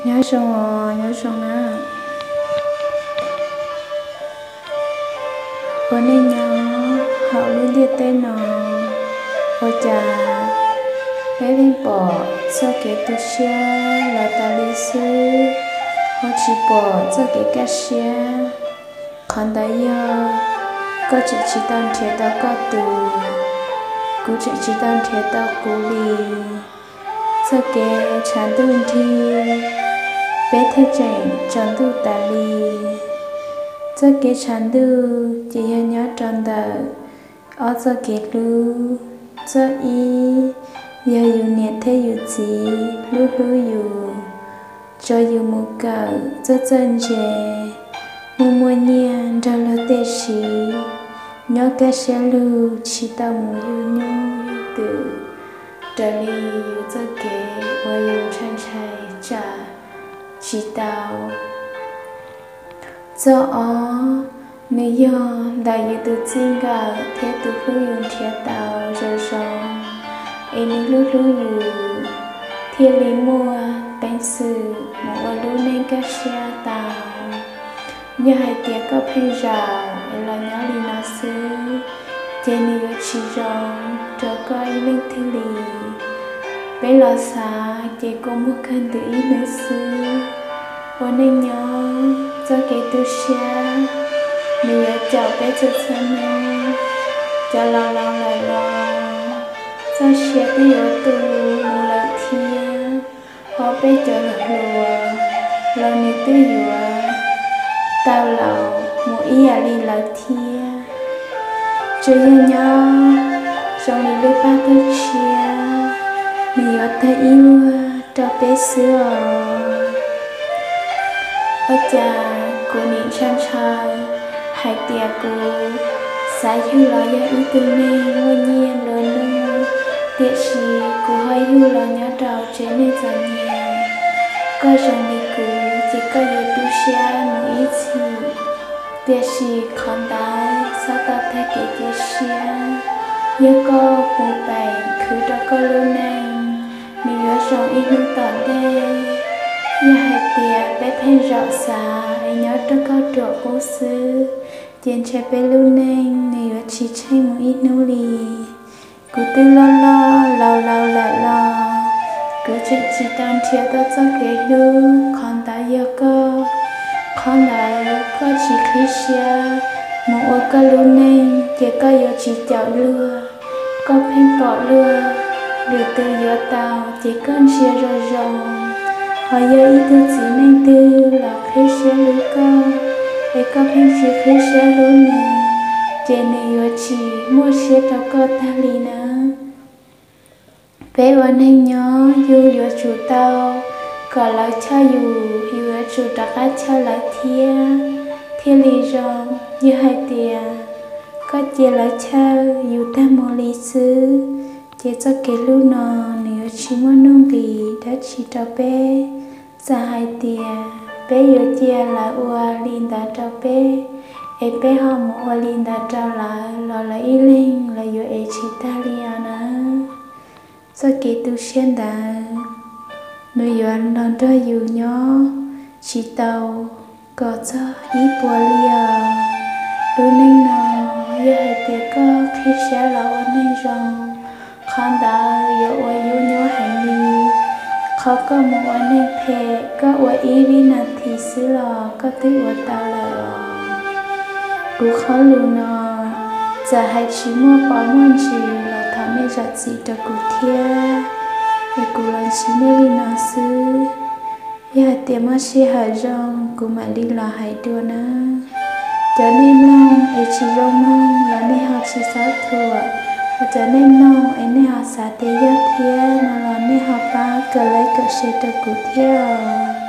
Nyob zoo os, nyob zoo na. Ua neej nyob hauv lub ntiaj teb no, ua cas peb pheej pom txoj kev tu siab los tas li xwb, ho tsis pom txoj kev kaj siab? Qhov ntawd yog koj tseem tsis tau nrhiav tau koj tus, kuv tseem tsis tau nrhiav tau kuv li. Txoj kev tshav ntuj nrig, peb thiaj tseem tsaus ntuj tas li. Txoj kev tshav ntuj ces yog nyob rau ntawm ob txoj kev hlub. Txoj ib, yog yus niam thiab yus txiv hlub hlub yus, tso yus mus kawm txawj txawj ntse, muaj muaj nyiaj nrog luag tej siv, nyob kaj siab lug tsis tau mus yug nyuj yug twm raws li yus txoj kev uas yus ntshai ntshai tsam tsis tau. Txoj ob, nws yog ntawm yus tus txij nkawm thiab tus hlub yus nrhiav tau zoo zoo, es nws hlub hlub yus, thiaj li muaj peev xwm mus ua lub neej kaj siab tau. Yog hais tias koj pheej zaum es los nyob li no xwb, ces nws yuav tsis zoo rau koj ib leej twg li. Peb los xav ces kua muag kawg ntws ib hnub xwb. Ua neej nyob txoj kev tu siab, nws yuav caum peb txhua txhua hnub. Cov laus laus lawm los txoj sia twb yuav tu mus lawm thiab, ho peb cov hluas los nws twb yuav tau laus mus ib yam li lawv thiab. Tsuas yog nyob zoo li lub paj tawg tshiab, nws yuav tawg ib vuag rau peb xwb os. Ua cas kuv nim ntshaw ntshaw hais tias kuv xav yug los yog ib tug neeg muaj nyiaj nplua nuj, tiam sis kuv ho yug los nyob rau tsev neeg txom nyem. Koj zoo li kuv ces koj yuav tu siab mus ib txhis, tiam sis qhov ntawd txhob tau tag kev cia siab. Yog koj puas pem khwv rau koj lub neej, nws yuav zoo ib hnub tom ntej. Yog hais tias peb pheej zaum xav es nyob rau koj ruam qub xwb, ces ntshe peb lub neej nws yuav tsis tsheej mus ib hnub li. Kuv twb loj loj laus laus lawm los kuv tseem tsis tau nrhiav tau txoj kev hlub, qhov ntawd yog koj. Qhov ntawd koj tsis qhib siab mus ua koj lub neej ces koj yuav tsis caum luag. Koj pheej pom luag lwm tus yuav tau ces koj ntsia zoo zoo, ho yog ib tug txiv neej twg los qhib siab hlub koj, es koj pheej tsis qhib siab hlub nws, ces nws yuav tsis muaj siab rau koj tag li na. Peb ua neeg nyob yus yuav tsum tau kom lawv chawj yus, yus yuav tsum rov qab chawj lawv thiab, thiaj li zoo. Yog hais tias koj cia lawv chawj yus tag mus li xwb, ces txoj kev hlub no nws yuav tsis muaj nuj nqis dab tsi rau peb. Txawm hais tias peb yuav cia lawv ua li ntawd rau peb, es peb ho mus ua li ntawd rau lawv los lawv ib leeg lawv yuav ev tsis tag li os na. Txoj kev tu siab ntawd, nws yuav los nrog yus nyob tsis tau kom txog ib puas li os. Lub neej no, yog hais tias koj qhib siab los ua neeg zoo, qhov ntawd yuav ua yus nyuaj heev li. Qhov koj mus ua neeg phem, koj ua ib vib nas this xwb los koj twb ua tau lawm os. Kuv qhov lus no, txawm hais tsis muaj pov muaj ntsis los thov nej zam txim rau kuv thiab, es kuv los ntsib nej li no xwb. Yog hais tias muaj sij hawm zoo kuv mam li los hais dua nawb. Cov nej mloog es tsis zoo mloog los nej ho tsis txhob thuam, ho cov nej mloog es nej ho xav tias yog thiab no los nej ho pab kawm like kawm share rau kuv thiab os.